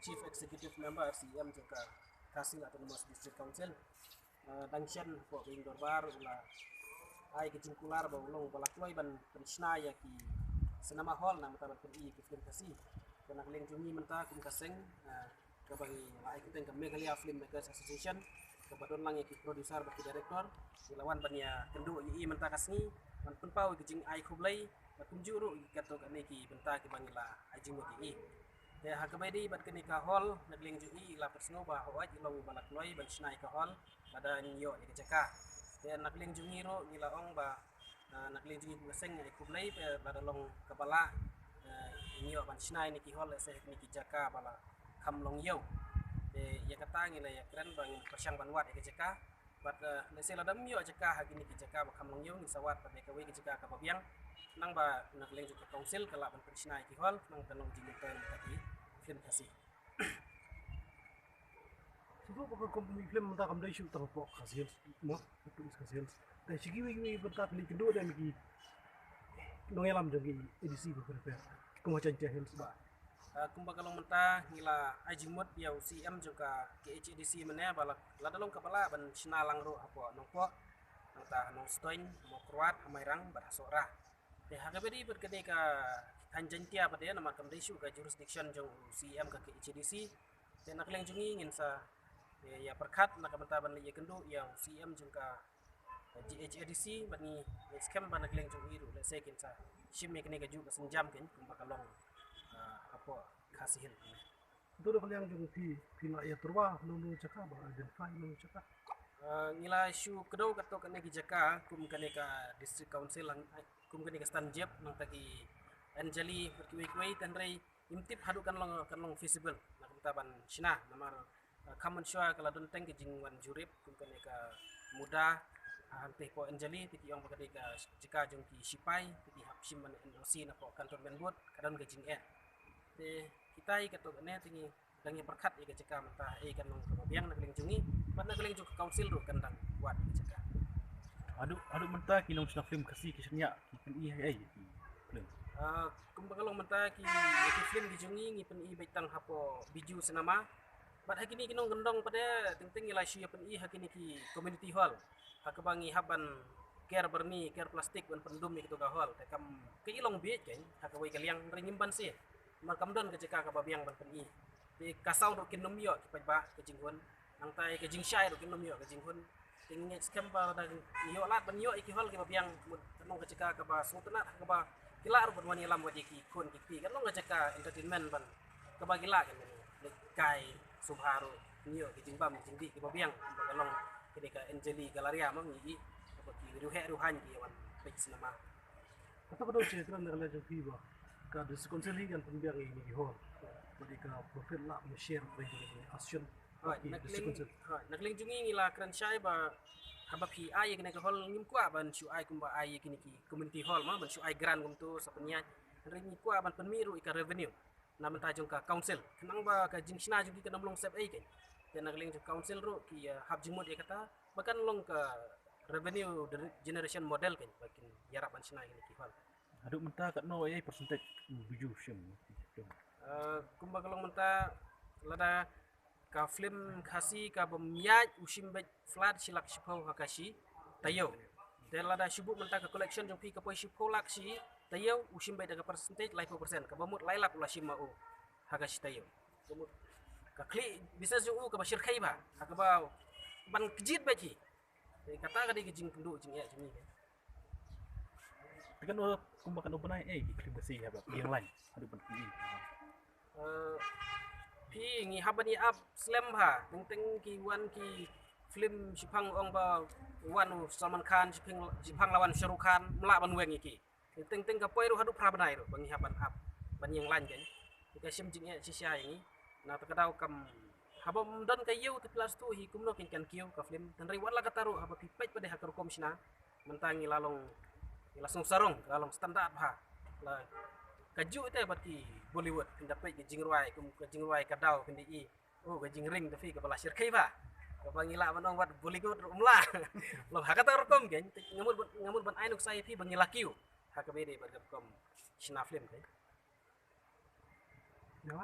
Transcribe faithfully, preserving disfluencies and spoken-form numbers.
Chief Executive Member, C E M jong ka Khasi Hills Autonomous District Council, eh, dang shen hapoh ka ïing dorbar u la ai ka jingkular ba u long ba la kloi ban pynshna ïa ki cinema hall na mynta ban pyni ïa ki film Khasi. Te na ka liang jong ngi mynta kum ka seng, eh, kaba ngi la ai kyrteng ka Meghalaya Film Makers Association, kaba don lang ïa ki producer bad ki director, ngi la wan ban ïakynduh ïa i mynta ka sngi, ban pynpaw ïa ka jingai khublei bad kumjuh ruh ïa kato kane ki bynta kiba ngi la ai jingmut ïa i. Te ha kaba ïadei bad kane ka hall, na ka liang jong i la pynsngew ba hooid i long ba la kloi ban shna ïa ka hall, lada ngi ïoh ïa ka jaka. Te na ka liang jong ngi ruh ngi la ong ba, ah, na ka liang jong ngi kum ka seng ai khublei, te lada long kaba lah, eh, ngi ïoh ban shna ïa kine ki hall, lehse ha kine ki jaka ba la kham long ïew. Te ïa kata ngi la ïakren ba ngin pyrshang ban wad ïa ka jaka. Bad, eh, lehse lada ym ïoh jaka ha kine ki jaka ba kham long ïew, ngin sa wad pat ïa kawei ka jaka kaba biang. Khnang ba na ka liang jong ka council ka lah ban pynshna ïa ki hall, khnang kan long jingmyntoi na ka bynta ki film Khasi. Shuh ba ka company film mynta kam dei shuh tang hapoh Khasi Hills, mo, hapoh East Khasi Hills. Te sha kiwei kiwei bynta phi la ïakynduh da ki nongïalam jong ki A D C ba pher pher, kum ha Jaintia Hills ba. Ah, kumba ka long mynta ngi la ai jingmut ïa u C E M jong ka K H A D C mynne ba la, lada long kaba lah ban shna lang ruh hapoh Nongpoh, nangta ha Nongstoiñ, Mawkyrwat, ha Mairang bad ha Sohra. Te ha kaba ïadei bad kane ka thaiñ Jaintia pat de, namar kam dei shuh ka jurisdiction jong u C E M ka K H A D C. Te na ka liang jong ngi ngin sa, eh, ïa pyrkhat na ka bynta ban leit ïakynduh ïa u C E M jong ka K H A D C, bad ngi, ngi skhem ba na ka liang jong ngi ruh lehse kin sa shim ïa kane kajuh ka sienjam kein kumba ka long, ah, hapoh Khasi Hills. To da ka liang jong phi, phi la ïatyrwa hano hano jaka, ba identify hano hano jaka? Ah, ngi la shu kdew katto katne ki jaka kum kane ka District Council, kum kane ka Stanjep, nangta ki Anjali bad kiwei kiwei, hynrei ngim tip haduh kan long, kan long feasible na ka bynta ban shna, namar, ah, kham mynshuwa ka la don teng ka jingwan jurip kum kane ka MUDA, ah, hangtei hapoh Anjali, te ki ong ba ka dei ka jaka jong ki shipai, te ki hap shim ban N O C na hapoh Cantonment Board, ka don ka jingeh. Te kita hi katto katne te ngi dang ïa pyrkhat ïa ka jaka mynta, eh, kan long kaba biang na ka liang jong ngi, bad na ka liang jong ka council ruh kan dang wad ïa ka jaka. Haduh, haduh mynta ki nongshna film Khasi ki shaniah ki pyni ei ei ki film? Ah, kumba ka long mynta ki, ki film ki jong ngi ngi pyni beit tang hapoh Bijou Cinema. Bad ha kine ki nongkyndong pat de teng teng ngi la shu ïa pyni ha kine ki community hall, ha kaba ngi hap ban ker byrni, ker plastik ban pyndum ïa kito ka hall. Te kam ka i long bieit kein ha kawei ka liang, hynrei ngim banse namar kam don ka jaka kaba biang ban pyni. Te ka sound ruh kin ym ïoh ki paidbah ka jinghun. Nangta ka jingshai ruh kin ym ïoh ka jinghun. Te ngi ngeit skhem ba lada ngi ïoh lad ban ïoh ïa ki hall kiba biang, mut kan long ka jaka kaba sngewtynnat, kaba ki lah ruh ban wan ïalam wat ïa ki khun ki kti, kan long ka jaka entertainment ban kaba ki lah kan leit kai sngewbha ruh, ngi ïoh ki jingbam jingdih kiba biang, ba kan long kane ka Anjali Galleria ma ngi i, kaba ki riewheh riewhaiñ ki wan peit cinema. Kato ka dei ka jingkren na ka liang jong phi ba ka District Council hi kan pynbiang ïa kine ki hall, bad ïa ka profit lah ban share bad ïa kine ki association. Hooid, ki na ka District liang, Council. Hooid, na ka liang jong ngi ngi la kren shai ba haba phi ai ïa kine ki hall ngim kwah ban shu ai kumba ai ïa kine ki community hall ma, ban shu ai grant kumto sa pynïaid. Hynrei ngi kwah ban pynmih ruh ïa ka revenue na bynta jong ka council, khnang ba ka jingshna jong ki kan ym long sep ei kein. Te na ka liang jong ka council ruh ki, eh, hap jingmut ïa kata ba kan long ka revenue generation model kein ba kin ïarap ban shna ïa kine ki hall. Haduh mynta katno ei percentage u Bijou shim? Ah, kumba ka long mynta, lada ka film Khasi ka bym ïaid u shim beit flat shi lak shiphew ha ka shi taïew. Te lada shu buh mynta ka collection jong phi ka poi shiphew lak shi taïew, u shim beit da ka percentage laiphew percent, kaba mut lai lak u la shim ma u ha ka shi taïew. Ka mut ka khlieh business jong u kaba shyrkhei bha, ha kaba ban kjit beit hi. Te kata ka dei ka jingkynduh jingeh jong ngi. Te katno, kumba katno bnai ei ki film Khasi haba ïeng line haduh ban pynmih? Eh, phi, ngi hap ban ïa ap slem bha, teng teng ki wan ki film shiphang ong ba wan u Salman Khan, shiphang, shiphang la wan Shah Rukh Khan, ym lah ban weng ïa ki. Teng teng ka poi ruh haduh phra bnai ruh ba ngi hap ban ap ban ïeng line kein. Te ka shim jingeh shisha ïa ngi. Na kata ka daw kam, haba ym don ka ïew te phi la sngewthuh hi kumno kein kan kiew ka film. Hynrei wat la katta ruh haba phi peit pat de ha ka rukom shna, mynta ngi la long, ngi la sngewsarong, la long standard bha. La kajuh te bad ki Bollywood, phin da peit ka jingrwai, kum ka jingrwai Ka Daw phin da i. Oh, ka jingring te phi kaba la shyrkhei bha. Kaba ngi lah ban ong wat Bollywood ruh ym lah. Long ha kata ka rukom kein, nga mut ban, nga mut ban ai nuksa ïa phi ba ngi la kiew ha kaba ïadei bad ka rukom shna film kein.